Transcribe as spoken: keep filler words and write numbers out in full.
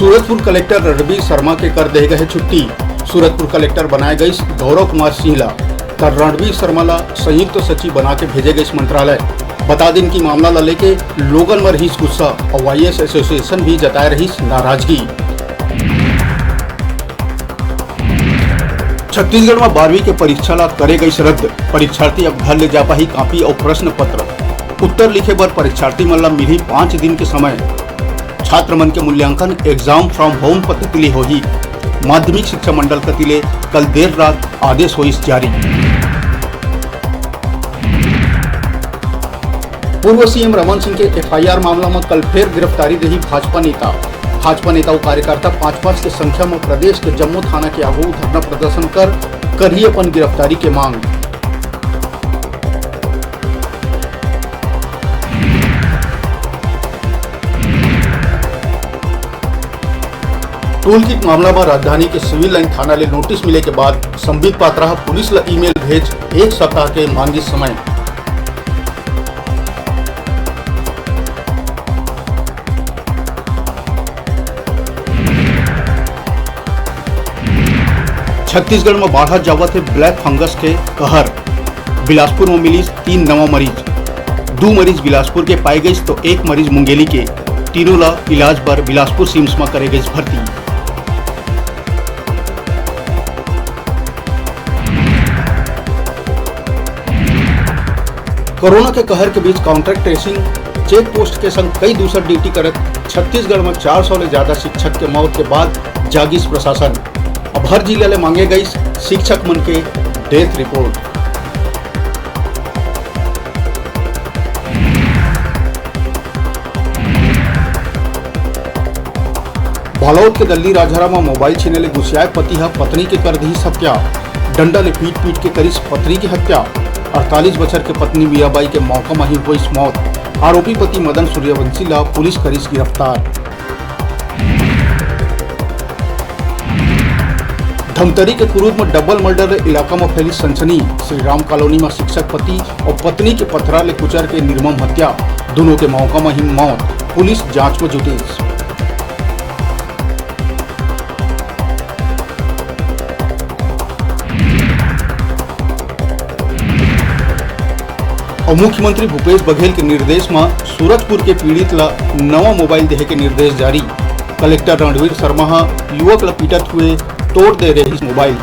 Surajpur collector Ranbir Sharma के कर दे गए छुट्टी। सूरजपुर कलेक्टर बनाए गइस गौरव कुमार सिंह ला, त रणबीर शर्मा ला संयुक्त सचिव बना के भेजे गइस मंत्रालय। बता दिन कि मामला ला लेके लोगन म रहिस गुस्सा अउ आईएएस एसोसिएशन भी जताए रहिस नाराजगी। छत्तीसगढ़ म बारहवीं के परीक्षा ला करे गइस रद्द। परीक्षार्थी अब घर ले जा पाही कॉपी अउ प्रश्न पत्र। उत्तर लिखे बर परीक्षार्थी मन ला मिलही पाँच दिन के समय। छात्र मन के मूल्यांकन exam from home पद्धति ले होही। माध्यमिक शिक्षा मंडल कति ले कल देर रात आदेश होइस जारी। पूर्व सीएम रमन सिंह के एफआईआर मामला म कल फेर गिरफ्तारी देही भाजपा नेता। भाजपा नेता अउ कार्यकर्ता पाँच पाँच के संख्या म प्रदेश के जम्मो थाना के आगू धरना प्रदर्शन कर करही अपन गिरफ्तारी के मांग। टूल किट मामला म राजधानी के सिविल लाइन थाना ले नोटिस मिले के बाद संबित पात्रा ह पुलिस ल ईमेल भेज एक सप्ताह के मांगिस समय। छत्तीसगढ़ म बाढ़त जावत हे ब्लैक फंगस के कहर। बिलासपुर म मिलिस तीन नवा मरीज। दू मरीज बिलासपुर के पाए गइस तो एक मरीज मुंगेली के। तीनों ला इलाज बर बिलासपुर सिम्स म करे गइस भर्ती। कोरोना के कहर के बीच कॉन्ट्रैक्ट ट्रेसिंग चेक पोस्ट के संग कई दूसर ड्यूटी करत छत्तीसगढ़ म चार सौ ले ज्यादा शिक्षक के मौत के बाद जागिस प्रशासन। अब हर जिला ले मांगे गइस शिक्षक मन के डेथ रिपोर्ट। बालोद के दल्ली राजहरा म मोबाइल छीने ले गुसियाए पति ह पत्नी के कर दिहिस हत्या। डंडा ले पीट-पीट के करिस पत्नी के हत्या। अड़तालीस बछर के पत्नी मीराबाई के मौका म ही होइस मौत। आरोपी पति मदन सूर्यवंशी ला पुलिस करिस गिरफ्तार। धमतरी के कुरूद म डबल मर्डर इलाका म फैली सनसनी। श्री राम कॉलोनी म शिक्षक पति अउ पत्नी के पथरा ले कुचर के निर्मम हत्या, दूनों के मौका म ही मौत। पुलिस जांच म जुटिस। अउ मुख्यमंत्री भूपेश बघेल के निर्देश म सूरजपुर के पीड़ित ल नवा मोबाइल देहे के निर्देश जारी। कलेक्टर रणवीर शर्मा ह युवक ल पीटत हुए तोड़ दे रहिस मोबाइल।